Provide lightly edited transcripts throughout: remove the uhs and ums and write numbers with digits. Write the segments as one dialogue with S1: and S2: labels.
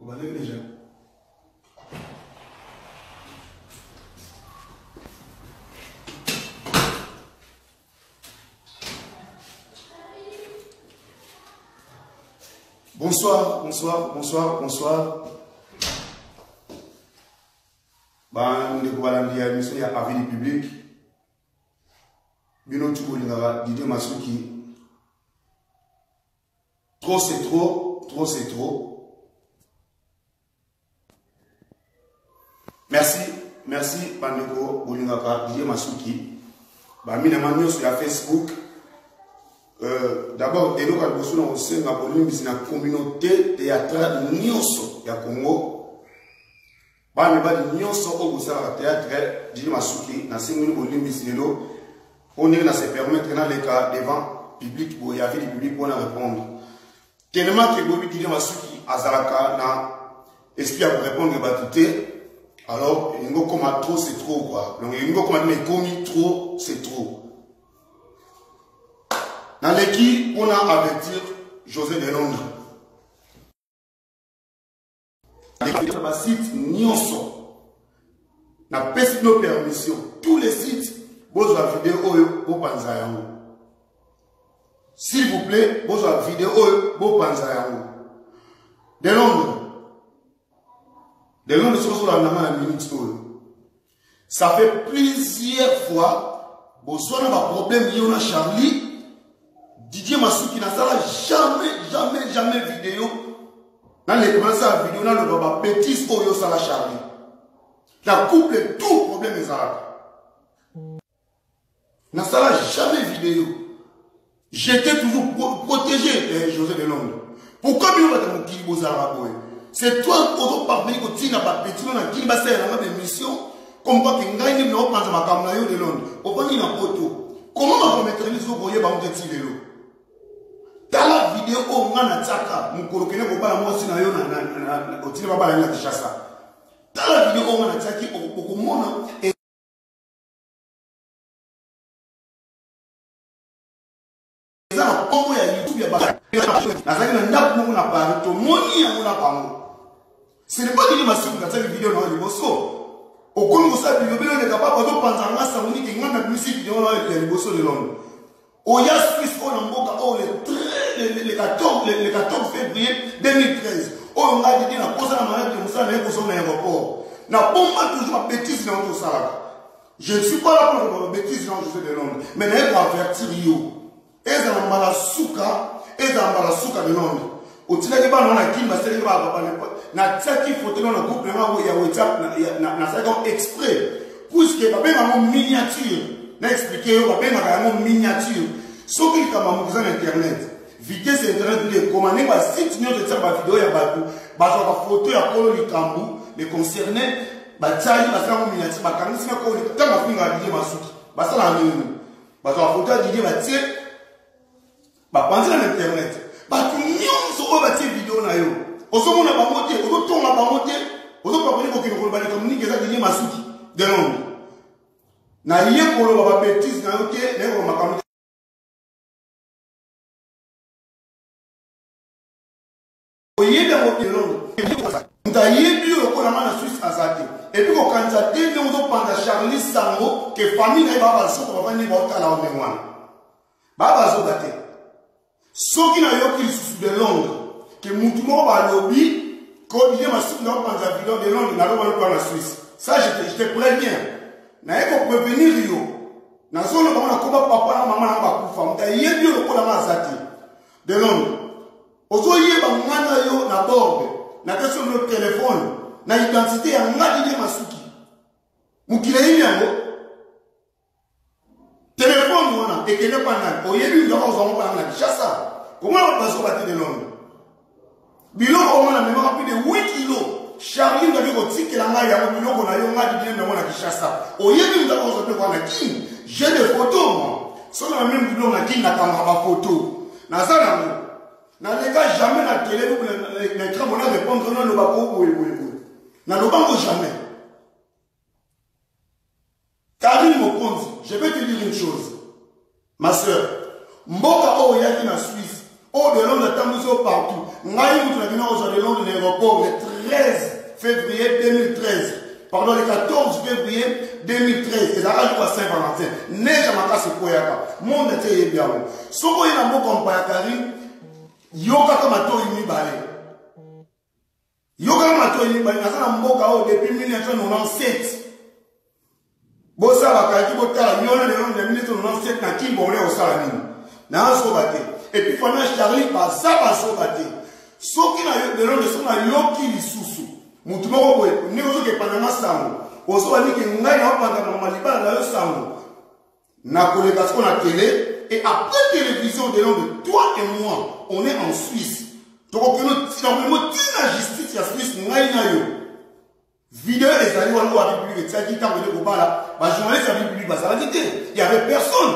S1: Obandaki déjà. Bonsoir, bonsoir, bonsoir, bonsoir. bandeko balandi ya émission ya avis du public bino tu bolingaka Didier Masuki trop c'est trop trop c'est trop merci merci bandeko bolingaka Didier Masuki baminama nyonso ya Facebook euh, d'abord eloko ya liboso na kosenga bolimbisi na communauté théâtrale nyonso ya Congo Bana mibali nyonso oyo bosalaka théâtre Didi Masuki nasengi bino bolimbisi lelo mpo ndenge na se permettre naleka devant public boye ya vie du public mpo na répondre tellement ke boyebi Didi Masuki azalaka na esprit ya korépondre bato te alors elingi okoma trop c'est trop quoi donc elingi okoma nini ekomi trop c'est trop naleki mpona avertir José de Londres na basite nyonso napesi bino permission tous les sites bozwa video oyo bopanza yango s'il vous plaît bozwa video oyo bopanza yango de londres de londres soki ozolanda nga na minute oyo ça fait plusieurs fois bozwa na baproblème yo na charlie didier masuki nasala jamais jamais jamais video naleka nasala video naloba babétise oyo osala charlie na couple tout problème ezalaka nasala jamais video j'étais toujours pro protégé eh, josé de londres pourquoi bino bato mokili bozalaka boye c'est toi ozo parvenir kotinda bapeti no na kini basalela nga baémission comme quoi ke ngai nde naopanza makambo na yo de londres ovandi na poto comment makambo etali soki koyeba ngo te ti lelo tala video oyo ngai natiaka mokolo kende kobala mwasi na yo otina babala yo na kinshasa tala video oyo ngai natiaki okomona eza na nkombo ya youtube ya nazalaki na ndako moko na paris tomoni yango na bango ce n'est pas dini masuku natiaki video na yo liboso okomi kosala bilobeli oleka papa ozopanza nga sango niki nga nabimisi video na yo ya liboso de londres oya suisse oyo na mboka oyo le 14 février 2013 oyo ngai didi nakosa na maladi ya mosala naye kozonga na aéroport nabomba toujours babétise na yo tosalaka Je ne suis pas là pour koloba bêtise na José de Londres, mais naye ko avertir yo. Ezala mbala suka, ezala mbala suka de Londres. Otilaki bana wana kini basalaki ba papa natiaki photo na groupe na bango ya WhatsApp nasalaki yango exprès puisque babengaka yango miniature na explike yo babengaka yango miniature soki likambo ya moto eza na internet vitesse ya internet nde ekoma ndenge basite nyonso etiaka bavideo ya bato bazwaka foto ya kolo likambo le concerne batiali basala yango miniature bakangisi na kolo ntango afingaka didie masuki basalaka ndenge nini bazwaka foto ya didie batie bapanzi na internet bato nyonso oyo batie video na yo ozomona bango te ozotonga bango te ozopapani kokende koloba likambo nini eza didie masuki de londres naye koloba babetise na yo te naye koloba makambo oyebi yango elongo moto ayebi yo lokola nga na suisse aza te epuis kokanisa te ndenge ozopanza charlie sango ke famille na ye baa bazoba bafandi baotala yo ndenge wana baa bazoba te soki nayoki lisusu de londres ke mutu moko balobi kodile masuki na opanza video de londres naloba lokola na suisse ça je te, je te préviens naye koprevenir yo nazoloba ngo nakoba papa na mama na bakufa moto ayebi yo lokola nga aza te de londres ozoyeba nga na yo na borbe napesi yo telefone na identité ya nga didie masuki mokili ayebi yango telefone wana ekende mpa nani oyebi moto akozwa ngo mpana na kinshasa komona bato bazoba te de londres biloko oyo na memaka plus de 8 kilo charlie moto akoki kotikela ngai yango biloko na yo ngai didie nango na kinshasa oyebi moto akozwa biloko wana kin j'ai des photos moi soki na memi biloko na kin nakangaka bafoto naza nango naleka jamais na tele na écran bona répondre naloba ko boye boye boye nalobango jamais Karine Mokonzi, je vais te dire une chose. Ma soeur, mboka oyo oyaki na Suisse, oyo de Londres atambwisi yo partout. Ngai mutu na bino kozwa de Londres na aéroport le 13 février 2013, pardon, le 14 février 2013, ezalaka jour ya Saint Valentin, neige ya makasi ekweyaka, monde entier eyebi yango. Soki oye na mboka mopaya Karine, yokaka matoi mibale, yokaka matoi mibale. Naza na mboka oyo depuis 1997. Bosala bakalaki, botala yona lelo na 1997 na Kin, bongole kosala nini? Nazoba te. Et puis famille Charlie baza bazoba te. Soki na yo lelo nde soki nayoki lisusu motu moko boye ndenge ozoki epandanga sango, ozoba niki ngai naopanda mama libala na yo sango, nakoleka siko na télé. Et après télévision de Londres, toi et moi, on est en Suisse, tokokende ntina justice ya Suisse, ngai na yo. Video ezali wana oyo République etiaki ntango ende kobala, bajournaliste ya République bazalaki te, y avait personne.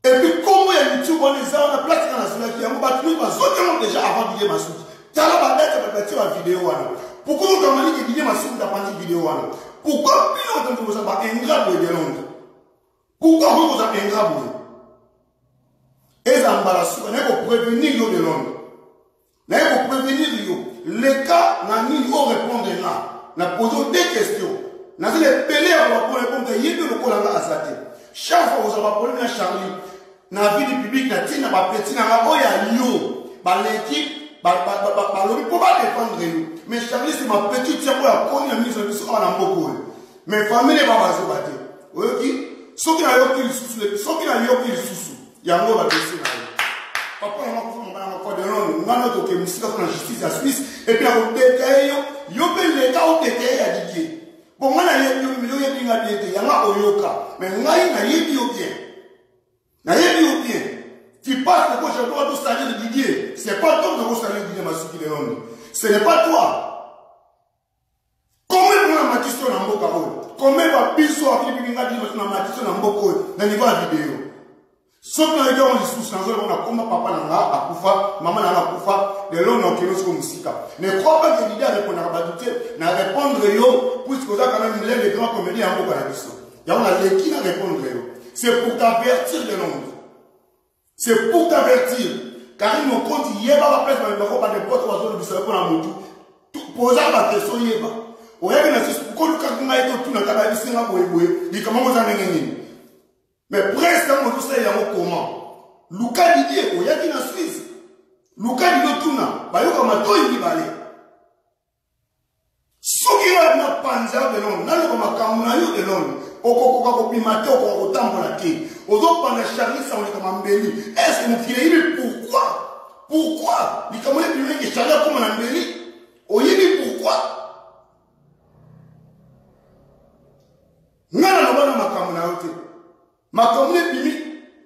S1: Et puis kombo ya YouTube wana eza wana, place nga nazolaki yango, bato mingi bazwaki yango déjà avant Didier Masuki. Tala badate bato batie bavideo wana. Pourquoi okamani ke Didier Masuki apanzi video wana? Pourquoi bino bato boza ba ingrat boye de Londres? Pourquoi okoki kozala ingrat boye? Eza mbala suka naye koprévenir yo de Londres, naye koprévenir yo. Leka na nini orépondre nga na pose yo deux questions. Nazali ebele ya baproblème répondre, yebi lokola nga aza te. Chaque fois kozala baproblème na Charlie na vie du public, na ntina bapeti na nga oyo ya yo baleki balobi mpo badépendre yo. Mais Charlie, c'est ma petite sœur oyo akoni na miso na biso awa na mboka oyo. Mais famille ba bazoba te, oyoki? Soki nayoki lisusu, soki nayoki lisusu yango, badossier na yo, papa na makufa, mama na makufa de Londres, nga na toke mosika mpona justice ya Suisse. Et puis nakodetaye yo, yo mpe leka odetaye ya Didier. Bon, nga nayebi yo, yo oyebi nga bien te, yanga oyoka, mais ngai nayebi yo bien, nayebi yo bien. Tu passes de gauche à droite osalir Didier. C'est pas toi de kosalir Didier Masuki de Londres, ce n'est pas toi. Combien mpona matiso na mboka oyo? Combien babiso akilibibi nga biso na matiso na mboka oyo na niveau ya video? Soki nayoki yango lisusu, nazoloba nakoma papa na nga akufa, mama na nga akufa, lelo nakokende siko mosika. Ne crois pas que Didier arépondaka bato te. Na répondre yo puisque oza quand même l'un des grands comédiens ya mboka na biso. Yango naleki na répondre yo, c'est pour t'avertir de Londres, c'est pour t'avertir. Karine Mokonzi, yeba baplace bamemako badepote bazolobisa yo mpona motu. Poza baquestion, yeba oyebi na susu kolukaki ngai totunaka, bayebisi nga boyeboye, likambo yango eza ndenge nini? Mais presque ntango ozosala yango, comment? Luka Didier, oyaki na Suisse, luka Didier otuna, bayoka matoi mibale. Soki nga na panza yo delonde, naloba makambo na yo delonde, okokoka kobima te, okoka kotambola te. Ozopanda Charlie sango likambo mbeli. Est ce mokili eyebi pourquoi? Pourquoi likambo ebimaki, Charlie akóma na mbeli? Oyebi pourquoi? Nga naloba na makambo na yo te. Makambo ebimi,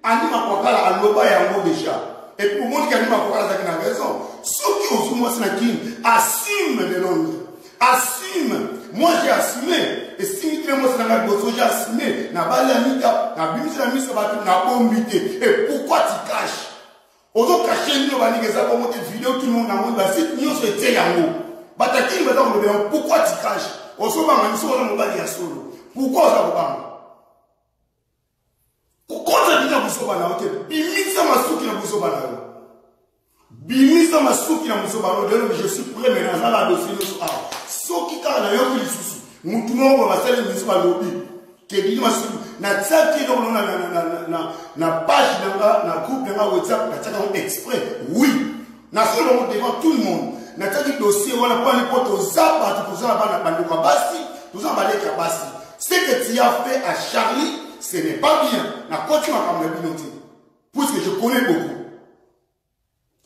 S1: Andi Makwakala aloba yango déjà. Et puis omoniki Andi Makwakala azalaki na raison. Soki ozwi mwasi na Kini, assume de Londres, assume. Moi, j'ai assumé. Esimbi te mwasi na ngai liboso, j'ai assumé. Nabali Anita, nabimisi na miso bato, nabombi te. Et pourquoi tu caches? Ozocache nino baninga, eza bongo te. Video, tout le monde namoni, basite nyonso etie yango, batakini baza koloba yango. Pourquoi tu caches? Ozobanga miso oza mobali ya solo, pourquoi oza kobanga? Kokota bina buzoba na yo te. Bimisa masuki na buzoba na yo, bimisa masuki na buzoba na yo. Lelo je suis prêt maintenant, naza na dossier nyonso awa. Soki kaka nayoki lisusu mutu moko basali miso balobi ke bino masuki, natiaki eloko na page na nga, na groupe na nga WhatsApp, natiaki yango exprès. Oui, nasolo yango devant tout le monde. Natiaki dossier wana mpona mpo toza bato, toza na bana, bandeko ya basi, toza na baleki ya basi. Ce que tu as fait à Charlie, ce n'est pas bien. Nakoti makambo na bino te puisque je connais beaucoup.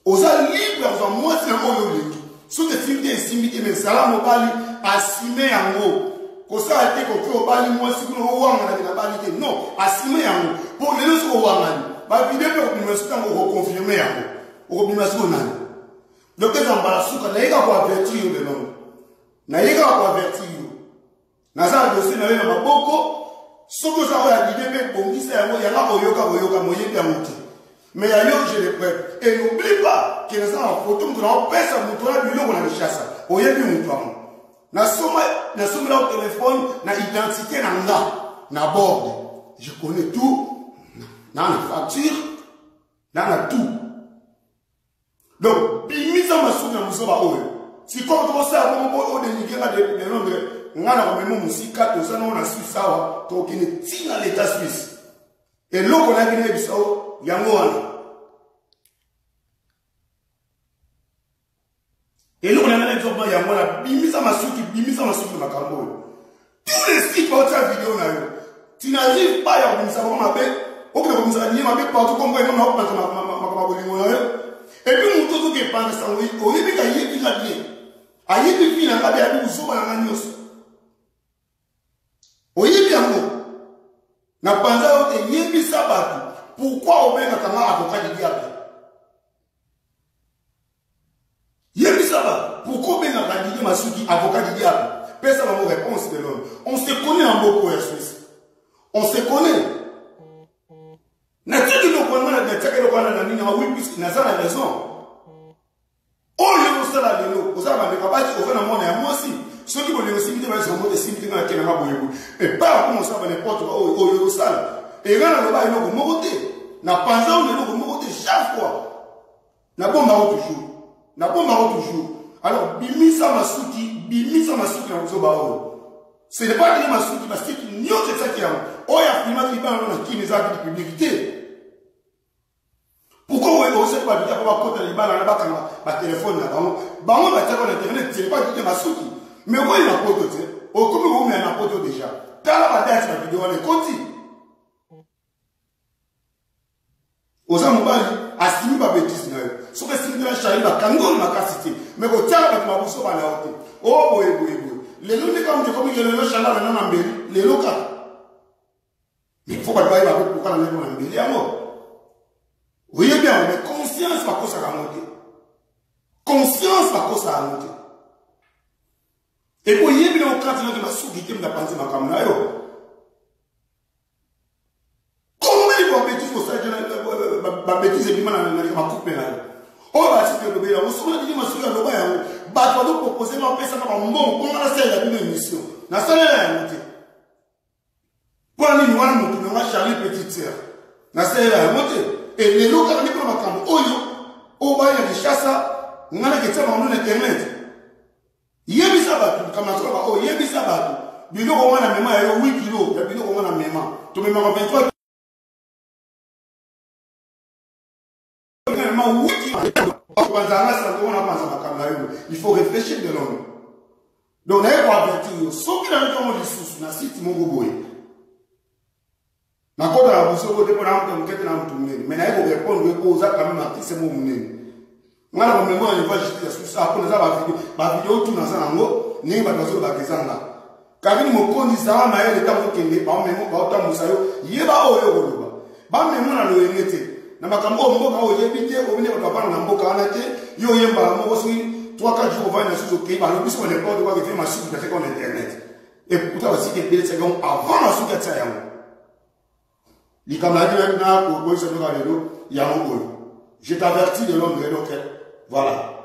S1: Oza libre ya kozwa mwasi na oyo olingi. Soki esimbi te, esimbi te, mais zala mobali, assume yango. Kosala te koki obali mwasi kuna, owanganaki na bali te. Non, assume yango, mpo lelo soki owangani, bavideo mpe kobima. Soki yango okoconfirme yango, okobima siko nani? Donc eza mbala suka, nayeka koavertir yo lelo, nayeka koavertir yo. Naza na dossier na yo na maboko. Soki oza oyo ya Didie mpe, bongisa yango. Yanga oyoka koyoka moyebi yango te, mais ya yo, je le prête. Et n'oublie pas ke naza na foto, moto naopesa moto wana biloko na Kinshasa, oyebi moto yango. Nasomela yo telefone na identité na nga na bord. Je connais tout, na facture, na tout. Donc bimisa masuki na mozoba oyo. Sikoyo tokosala bongo mpo odenige nga de Londres, nga na komema mosika, toza nao na Suisse awa, tokokende ntina leta Suisse. Eloko nayaki nayebisa yo yango wana. Eloko na ngai nayebisa yo yango wana, bimisa masuki, bimisa masuki na makambo oyo. Tous les sites baotia video na yo, tu n'arrives pas ya kobimisa bango mabe, okende kobimisa nie mabe partout, kombo eno na opanza makambo ya bolingo na yo. Epuis moto ozoki epanza sango, oyebi ka yebi nga bien, ayebi vi na nga bien, ayebi buzoba na nga nyonso, oyebi yango. Na panza yo te, yebisa bato pourquoi obengaka nga avocat du diable. Yebisa bato pourquoi obengaka Didier Masuki avocat du diable. Pesa bango réponse de l'homme. On se connaît na mboka ya Suisse, on se connaît. Natiaki eloko wana, natiaki eloko wana na nini? Oui, puisque naza na raison. Oyo osala lelo, oza na bandeko basi, oza na mwana ya mwasi, soki bolingo esimbi te, bayebisa bango esimbi te, nga nakende nga boye boye. Epai akoma osala ba n'importe quoi oyo oyo osala. Enga naloba eloko moko te, na panza oyo eloko moko te, chaque fois nabombako toujours, nabombako toujours. Alors bimisa masuki, bimisa masuki na kozoba oyo. Ce n'est pas que masuki, basiki nyonso etiaki yango. Oyo afilmaki libala na Kini ezalaki public te. Pourquoi oyo osali bato te mpo bakota na libala na bakanga batelefone na bango, bango batiaka na internet? Ce n'est pas Didier Masuki, mais okoyi na poto te, okomi koumela na poto déjà. Tala badate na video wana ekoti. Oza mobali, asimi babetise na yo, soki esimi te na Charli bakangi oyo makasi te, mais kotiaka bato mabuso bana yo te. O boye boye boye, lelo nde kaka moto ekomi lelo Charli alanda na mbeli lelo kaka. Mais faut bato bayeba mpe pourquoi na ndenge na mbeli yango. Oyebi yango, mais conscience bakosaka yango te, conscience bakosaka yango te. Epo oyebi na okati na te masuki te, mna panzi makambo na yo. Combien de babêtises osalaki, babêtises ebima na bacouple na yo oyo batiki elobeli yango? Soki natiki masuki aloba yango, bato bazopropose nga, bapesaka bambongo mpo nga nasalela bino émission, nasalela yango te. Mpo nini wana motu na nga Charlie petite sœur nasalela yango te? Elelo kaka nde mpona makambo oyo oyo baya na Kinshasa, nga naketia bango na internet. Yebisa bato likambo na soloba oyo, yebisa bato biloko nga na mema ya yo 8 kilo ya biloko nga na mema, tomemaka 23 mema 8 opanzanga sango wana, panza makambo na yo. Il faut réfléchir de l'homme. Donc naye koavertir yo, soki nayoki yango lisusu na site moko boye, nakota na bosoko te mpona moto moke te na motu monene, mais naye korépondre yo po oza quand même artiste moko monene. Nga na komema na niveau ya justice ya susa mpo naza bavideo, bavideo tu naza nango ndenge bato bazolobaka eza nga. Karine Mokonzi, zala mayele ntango okende, bamemo baotambusa yo, yeba oyo okoloba. Bamemo na loyenge te na makambo oyo mboka oyo oyebi te, obine bato bavanda na mboka wana te. Yo oyembala moko, soki 3 4 jours ovandi na susu, okei balobi soko n'importe quoi kefe masuki batiaka na internet. Et pourtant basiki ebele tiaka yango avant masuki atia yango. Likambo nayaki na koyebisa bino lelo yango oyo, je t'avertis de Londres. Donc voilà.